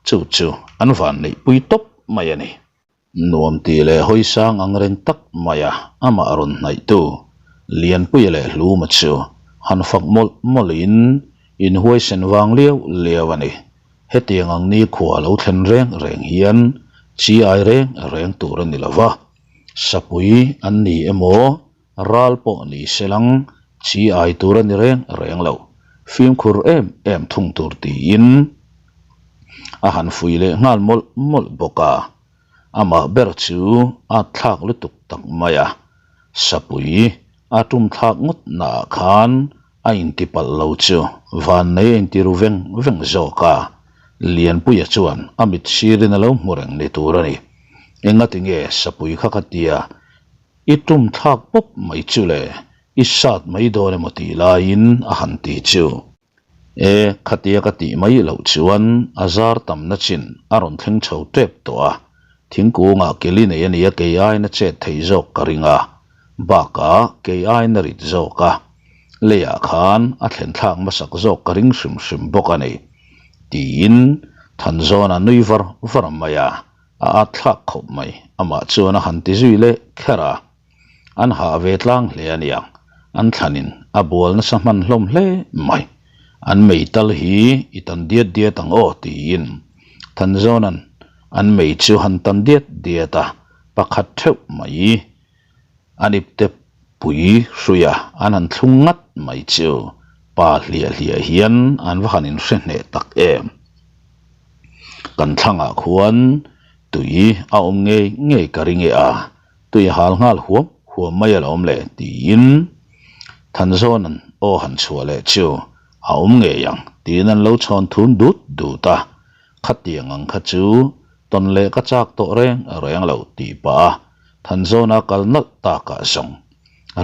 chu chu an vanneihpui tawp mai a ni. Nuam tih leh hawi sang ang reng tak maia amah rawn hnaihtu Lianpuia leh Hluma chu han fak mawlh mawlhin inhuaisen vang liau liau a ni. Hetiang ang nikhua lo thlen reng reng hian chi ai reng reng tur a ni lo va, sapui an ni emaw Ral pawh ni se lang, chi ai tur a ni reng reng lo. Fimkhur em em thung tur tiin a han fui leh nghal mawlh mawlh bawk a. Amah ber chu a thlak lutuk tak mai a, sapui a tum thlak ngawt naah khan a intipalh lo chu vannei a intiru veng veng zawk a. Lianpuia chuan a mit sirin a lo hmu reng ni tur a ni. Engati nge sapui kha ka tia I tum thlak pawp mai chu le, i sat mai dawn emaw tih laiin a han ti chu. E, khatia ka tih mai loh chuan a zar tamna chin a rawn thleng chho tep tawh a, thingkungah keli nei a nia kei aiin a chet thei zawk ka ring a, bakah kei aiin a rit zawk a, leiah khan a thlen thlak hmasak zawk ka ring hrim hrim bawk a ni, tiin Thanzawna nui var var mai a. A at thlak khawp mai, amah chuan a han ti zui leh kher a. An hah ve tlang hle a niang, an thlanin a bual nasa hman hlawm hle mai. An mei tal hi i tan diat diat ang aw tiin Thanzawna'n an mei chu han tan diat diat a, pakhat theuh mai. An ipte pui hruia an han thlung ngat mai chu pa hliah hliah hian an va han inhre hneh tak em. Kan thlangah khuan tui a awm ngei ngei ka ring e a, tui a hal nghal huam huam mai alawm le tiin Thanzawna'n aw han chhuah leh chu a awm ngei ang tiin an lo chhawn thun dut dut a, khatiang ang kha chu tawn leh ka chak tawh reng reng lo tih pah a Thanzawna kal nalh takah zawng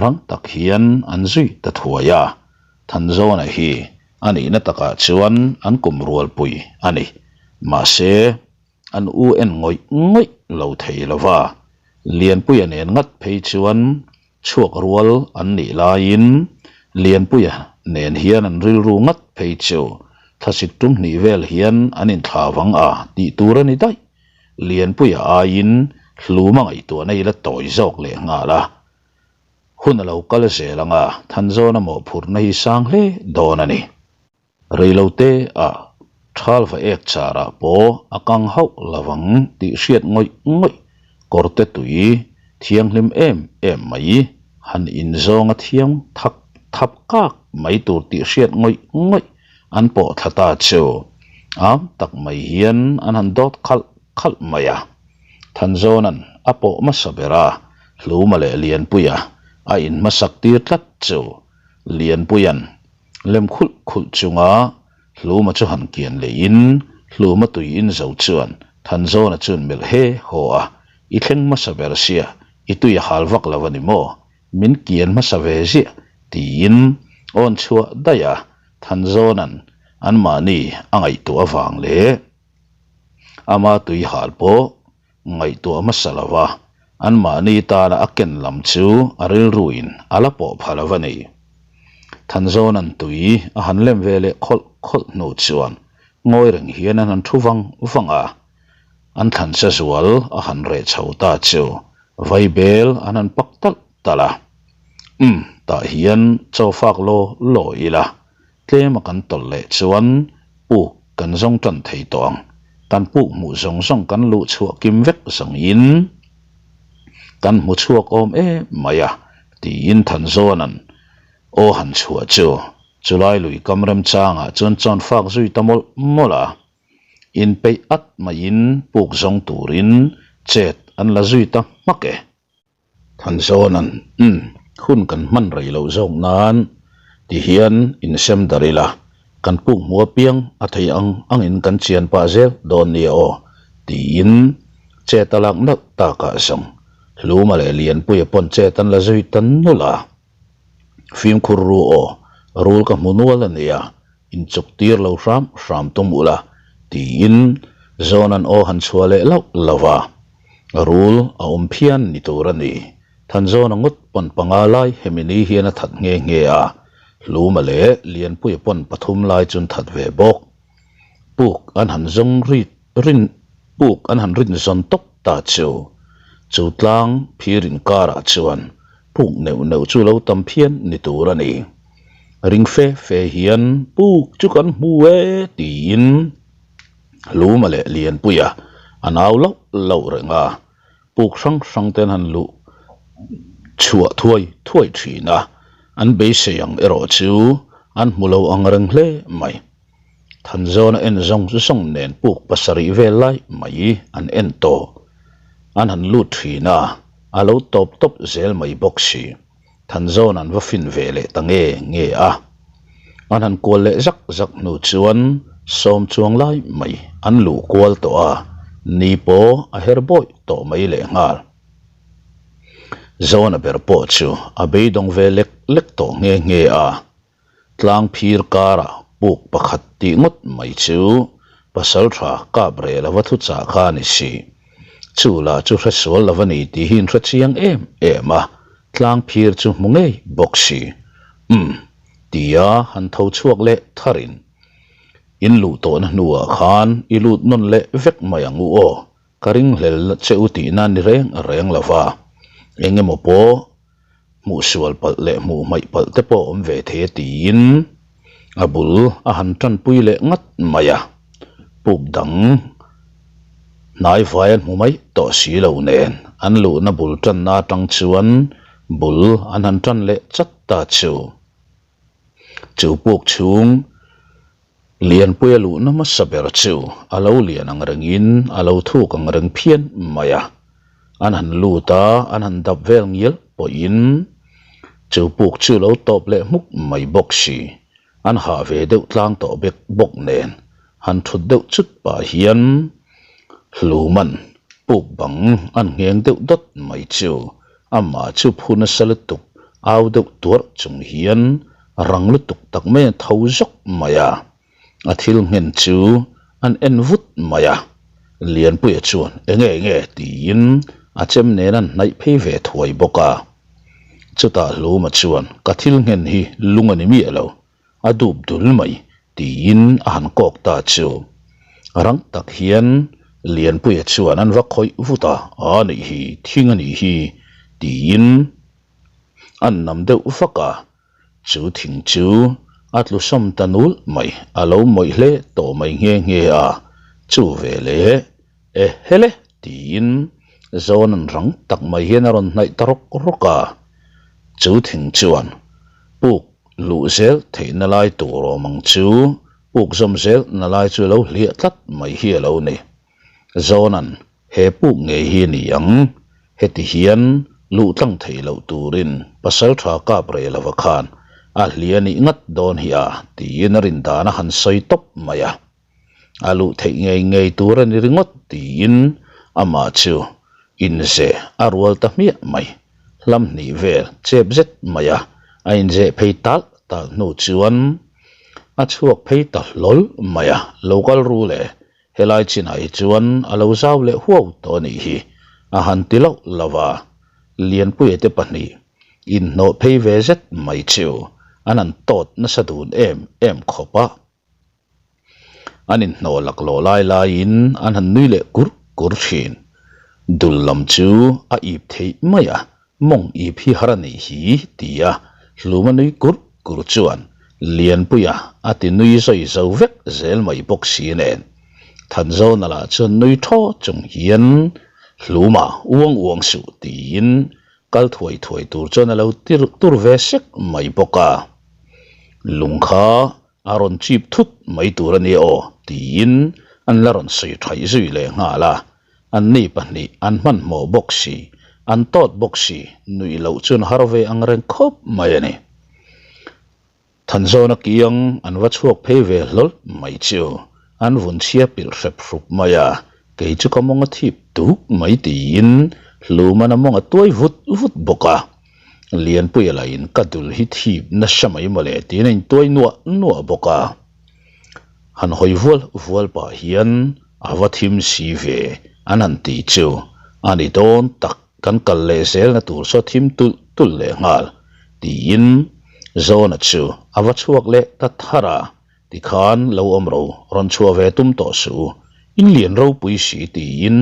rang tak hian an zui ta thuai a, Thanzawna hi a nihna takah chuan an kum rualpui a ni. Mahse, an u en ngawih ngawih lo thei lo va, Lianpuia nen ngat phei chuan chhuak rual an nih laiin Lianpuia nen hian an rilru ngat phei chu thlasik tum hnih vel hian an inthla vang a tih tur a ni daih. Lianpuia aiin hluma ngaihtuahna i la tawi zawk leh nghal a. Hun a lo kal zel ang a, Thanzawna mawhphurhna hi sang hle dawn a ni. Reilote ah Thalva ek charah pawh a kang hauh lo ang tih hriat ngawih ngawih kawrte tui thianghlim em em mai han inzawng a thiang thak thap kak mai tur tih hriat ngawih ngawih an pawh thla ta chu am tak mai hian an han dawt khalh khalh mai a. Thanzawna'n a pawh hmasa ber a, Hluma leh Lianpuia a inhmasak tir tlat chu Lianpuia'n lem khulh khulh chunga Hluma chu han kian leihin Hluma tui in zo chuan Thanzawna chuan melh he haw a, I thleng hmasa ber sia, i tui a hal vak lo a ni maw? Min kian hmasa ve ziah tiin awn chhuah daih a, Thanzawna'n anmahni a ngaihtuah avang leh ama tui hal pawh ngaihtuah hmasa lo va, anmahni tana a ken lam chu a rilruin a la pawh pha lo a ni. Thanzawna'n tui a han lem ve leh khawlh khawlh hnu chuan ngawi reng hian an han thu vang vang a, an thlansa zual a han reh chho ta chu vaibel an han pak talh talh a. Umm, tah hian chaw fak law law ila, tlema kan tawlh leh chuan puk kan zawng tan thei tawh ang. Kan puk hmuh zawng zawng kan luh chhuah kim vek zawngin kan hmu chhuak awm em mai a, tiin Thanzawna'n aw han chhuah chu chulai lui kam remchangah chuan chawn fak zui ta mawlh mawlh a. Inpeih at maiin puk zawng turin chet an la zui ta hmak e. Thanzawna'n, Umm, hun kan hman rei loh zawk nan ti hian insem darh ila, kan puk hmu apiang a thei ang angin kan chian pah zel dawn nia aw, tiin chet a lak nalh takah zawng Hluma leh Lianpuia pawn chet an la zui ta nulh a. Fimkhur ru aw, rul ka hmu nual a nia, inchuk tir lo hram hram tum ula, tiin Zawna'n aw han chhuah leh lauh lauh a. Rul a awm phian ni tur a ni. Thanzawna ngawt pawn panga lai hemi ni hian a that nghe nghe a, Hluma leh Lianpuia pawn pathum lai chun that ve bawk. Puk an han zawng rit rin puk an han rin zawn tawp ta chu. Chu tlang phir inkarah chuan puk neuh neuh chu lo tam phian ni tur a ni. Ring fe fe hian puk chu kan hmu e tiin Luma leh Lianpuia a nau loh loh reng a, puk hrang hrang ten han luh chhuah thuai thuai thin a, an beisei ang erawh chu an hmu lo ang reng hle mai. Thanzawna en zawng zawng nen puk pasarih vel lai mai an en tawh. An han lut thin a, a lo tawp tawp zel mai bawk si. Thanzawn an va fin ve leh ta nge nge a. An han kual leh zak zak hnu chuan sawm chuang lai mai an luh kual tawh a, ni pawh a her bawih tawh mai lehnghal. Zawna ber pawh chu a beidawng ve lek lek tawh nghe nghe a. Tlang phir karah puk pakhat tih ngawt mai chu pasaltha kap reh lova thu chah kha a ni si. Chu lah chu hresual lova ni tih hi in hre chiang em em a, tlang phir chu hmu ngei bawk si. Umm, tia han tho chhuak leh tharin in luh tawhna hnuah khan i lut nawn leh vek mai ang u aw, ka ringhlel che u tihna ni reng reng lova, eng emaw pawh Hmuh sual palh leh hmuh hmaih palh te pawh awm ve thei a tiin a bul a han tanpui leh ngat mai a. Puk dang hnai vai an hmu mai tawh si lo nen an luhna bul tanna atang chuan bul an han tan leh chat ta chu. Chu puk chhung Lianpuia luhna hmasa ber chu a lo lian ang rengin a lo thuk ang reng phian mai a. An han lut a, an han dap vel ngial pawhin chu puk chu lo tawp leh hmuk mai bawk si. An hah ve deuh tlang tawh bek bawk nen han thut deuh chut pah hian Hluman puk bang an ngheng deuh dawt mai chu amah chu phu nasa lutuk au deuh tuarh chung hian rang lutuk tak mai a tho zawk mai a, a thil nghen chu an en vut mai a, Lianpuia chuan enge enge tiin a chem nen an hnaih phei ve thuai bawk a, chutah Hluma chuan ka thil nghen hi lung a ni miah lo, a dup dul mai tiin a han kawk ta chu. Rang tak hian Lianpuia chuan an va khawih vut a, a nih hi, thing a nih hi tiin an nam deuh vak a, chu thing chu a tlu sawm ta nul mai, a lo mawih hle tawh mai nghe nghe a, chu ve leh e hele tiin zawn an rang tak mai hian a rawn hnaih ta rawk rawk a, chu thing chuan puk luh zel theihna lai tur awm ang chu puk zawm zel na lai chu a lo hliah tlat mai hi a lo ni. Zawnan He puk ngei hi ni ang, heti hian luh tlang theih loh turin pasal tha kap reh lova khan a hlia nih ngat dawn hi a, tiin a rin dan a han sawi tawp mai a. A luh theih ngei ngei tur a ni ringawt tiin amah chu inzeh a rual ta hmiah mai. Hlam hnih vel chep zet mai a, a inzeh phei talh talh hnu chuan a chhuak phei ta hlawl mai a, lo kal ru le Helai chinah hi chuan a lo zau leh huau tawh a nih hi, a han ti loh lo a, Lianpuia te pahnih inhnawh phei ve zet mai chu an han tawt nasa dun em em khawp a. An inhnawh laklawh lai laiin an han nui leh kur kur thin. Dul lam chu a ip theih mai a, Mawng ip hi har a nih hi, tia Hluma nui kur kur chuan Lianpuia a ti nui zawi zo vek zel mai bawk si nen. Thanzawna lah chuan nui thaw chung hian Hluma uang uang suh tiin kal thuai thuai tur chuan a lo tir tur ve sek mai bawk a. Lung kha A rawn chip thut mai tur a nia aw, tiin an la rawn sawi thaih zui leh nghal a. Anni pahnih an hmanhmawh bawk si, an tawt bawk si, nuih loh chuan har ve ang reng khawp mai a ni. Thanzawna kiang an va chhuak phei ve hlawl mai chu an vun chhia pilh hrep hrup mai a, kei chu ka mawng a thip tuk mai tiin Hluman a mawng a tuai vut vut bawk a. Lianpuia lahin ka dul hi thip nasa mai mawle tiin a intuai nuah nuah bawk a. Han hawi vual vual pah hian a va thim si ve an han ti chu a ni dawn tak. Kan kal leh zelna tur saw thim tulh tulh leh nghal, tiin Zawna chu a va chhuak leh ta thar a, tikhan lo awm ro rawn chhuah ve tum tawh suh u, in lian ropui si tiin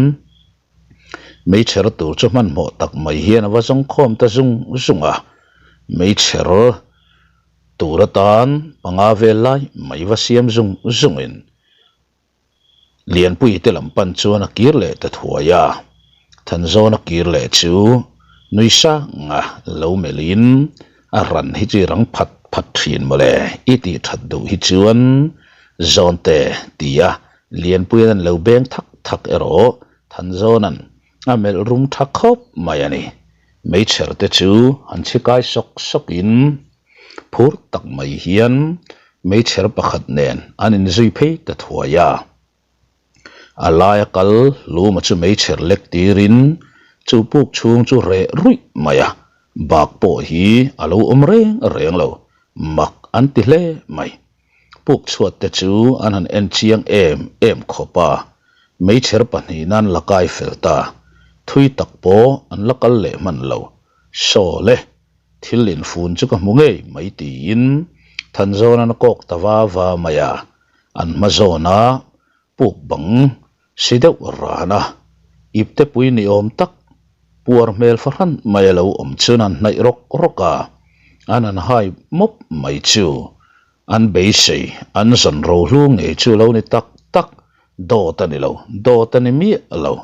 meichher tur chu hmanhmawh tak mai hian a va zawng khawm ta zung zung a, meichher tur atan panga vel lai mai va siam zung zungin Lianpui te lam pan chuan a kir leh ta thuai a, Thanzawn a kir leh chu nui sanga lo melhin a ran hi chu i rang phat phat thin mawle i tih that duh hi chuan Zawnte ti a Lianpuian an lo beng thak thak erawh Thanzawnan a melh rum tha khawp mai a ni. Meichher te chu an chhikai sawk sawkin Phur tak mai hian meichher pakhat nen an inzui phei ta thuai a. A laia kal luma chu meichher lek tirin chu puk chhung chu reh ruih mai a, bak pawh hi a lo awm reng reng lo, mak an ti hle mai. Puk chhuat te chu an han en chiang em em khawp a, meichher pahnih nan la kai fel ta, thui tak pawh an la kal leh hman lo, saw le. Thil infun chu ka hmu ngei mai tiin Thanzawnan a kawk ta va va mai a, an hma zawna puk bang si deuh ran a, iptepui ni awm tak puar hmel fahran mai a lo awm chuan an hnaih rawk rawk a, an han hai mawp mai chu an beisei an zawn rohlu ngei chu lo ni tak tak, dawt a ni lo, dawt a ni miah lo.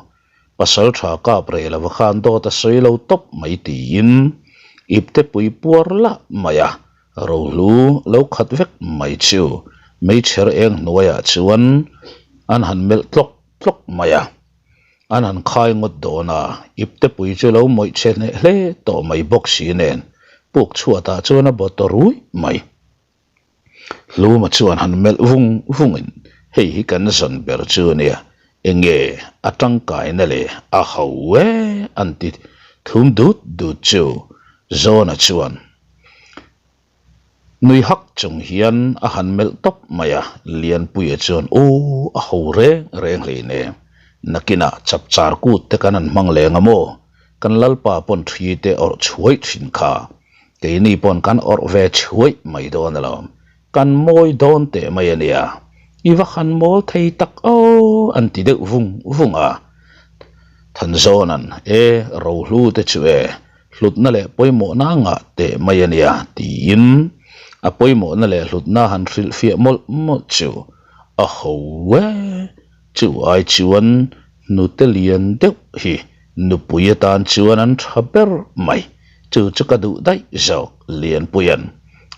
Pasal tha kap reh lova khan dawt a sawi lo tawp mai tiin iptepui puar lah mai a, rohlu lo khat vek mai chu meichher eng hnuaiah chuan an han melh tlawk tlawk mai a. An han khai ngawt dawn a, iptepui chu lo mawih che hneh hle tawh mai bawk si nen puk chhuatah chuan a baw ta ruih mai. Hluma chuan han melh vung vungin, Hei hi kan zawn ber chu a nia, enge a tangkaina le a ho e an ti thum dut dut chu Zawna chuan nui hak chung hian a han melh tawp mai a, Lianpuia chuan Aw a ho reng reng hleinem, nakinah chapchar kut te kan han hmang leng a maw, kan lalpa pawn thi te awrh chhuaih thin kha. Keini pawn kan awrh ve chhuaih mai dawn alawm, kan mawi dawn teh mai a nia, i va han mawl thei tak aw an ti deuh vung vung a. Thanzawna'n, E, rohlu te chu e, hlutna leh pawimawhna ngah teh mai a nia, tiin a pawimawhna leh hlutna han hrilhfiah mawlh mawlh chu a ho e. Chu ai chuan hnute lian deuh hi nupui atan chuan an tha ber mai. Chu chu ka duh daih zawk Lianpuia'n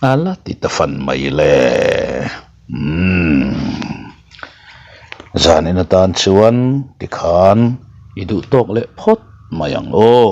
a la ti ta fan mai le. Umm. Zanin atan chuan tikhan i duh tawk leh phawt mai ang aw.